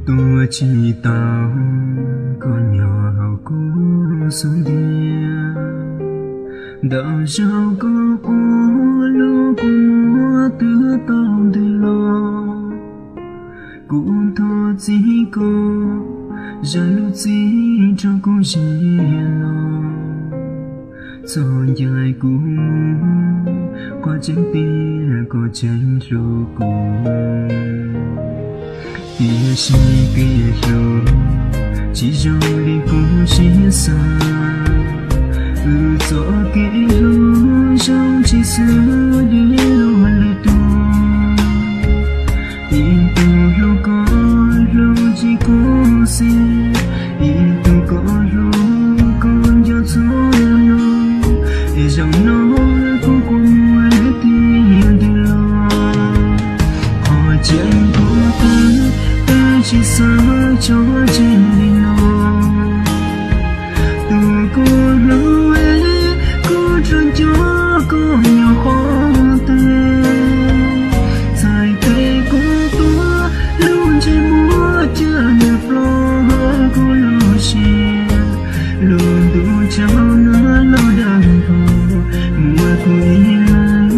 Tuaj tsis tau, koj nyob hauv kuv xub ntiag. Ntau zaus koj quaj los kuv muab twb tau ntws los. Kuv thov txim koj, zam lub txim rau kuv sim los. Txog ncaj kuv mus, qhov tseeb tiag koj tseem hlub kuv. Tiam sis kev hlub tsis zoo li kuv siab xav. Wb txoj kev hlub zoo tsis xws li luag lwm tus. Ib tug hlub koj hlub tsis khuv xim, ib tug koj hlub koj nco txhua lus. Es zaum no kuv quaj muaj lwm tiag ntws los. Qhov tseeb kuv twb twb tsis xav tso tseg li no. Tus kuv hlub es, kuv rov nco koj nyob qhov twg. Txhais tes kuv tuav, lub ntsej muag caj nws plob kuv lub siab. Lub ntuj tsaus nag los dag hlo, muab kuv ib leeg.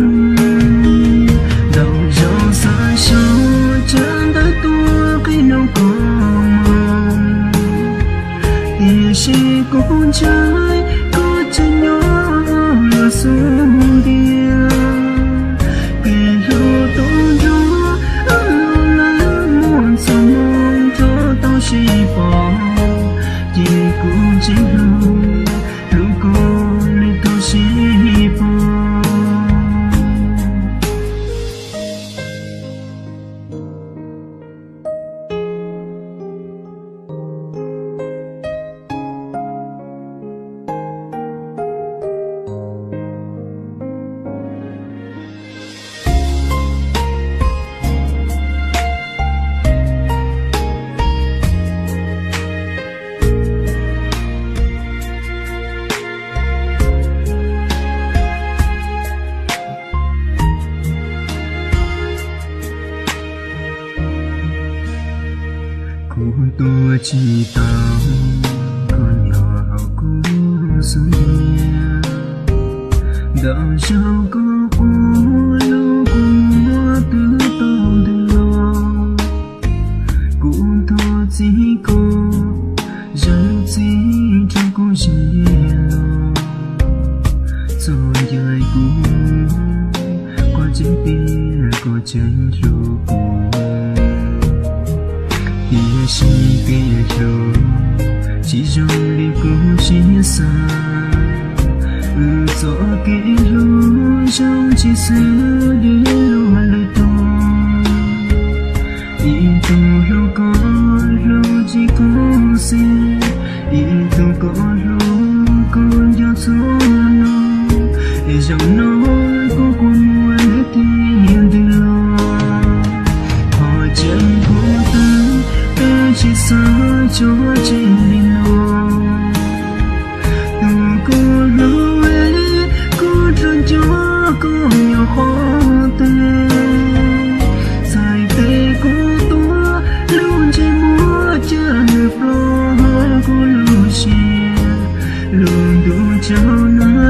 Ntau zaus xa saum tsab ntawv tuaj qhia nug koj mus. Tiam sis kuv ntshai koj tseem nyob hauv lub xub ntiag. Kev hlub tub nrog wb lawm muaj txoj hmoo rov tau sib pom, ces kuv tseem hlub, hlub koj li tub sib pom. Kuv tuaj tsis tau, koj nyob hauv kuv xub ntiag. Ntau zaus koj quaj los kuv muab twb tau ntws los. Kuv thov txim koj, zam lub txim rau kuv sim los. Txog ncaj kuv mus, qhov tseeb tiag koj tseem hlub kuv. Tiam sis kev hlub tsis zoo li kuv siab xav. Wb txoj kev hlub zoo tsis xws li luag lwm tus. Ib tug hlub koj hlub tsis khuv xim, ib tug koj hlub koj nco txhua lus. Es zaum no kuv quaj muaj lwm tiag ntws los. Qhov tseeb kuv twb twb tsis xav tso tseg li no. Tus kuv hlub es, kuv rov nco koj nyob qhov twg. Txhais tes kuv tuav, lub ntsej muag caj nws plob kuv lub siab. Lub ntuj tsaus nag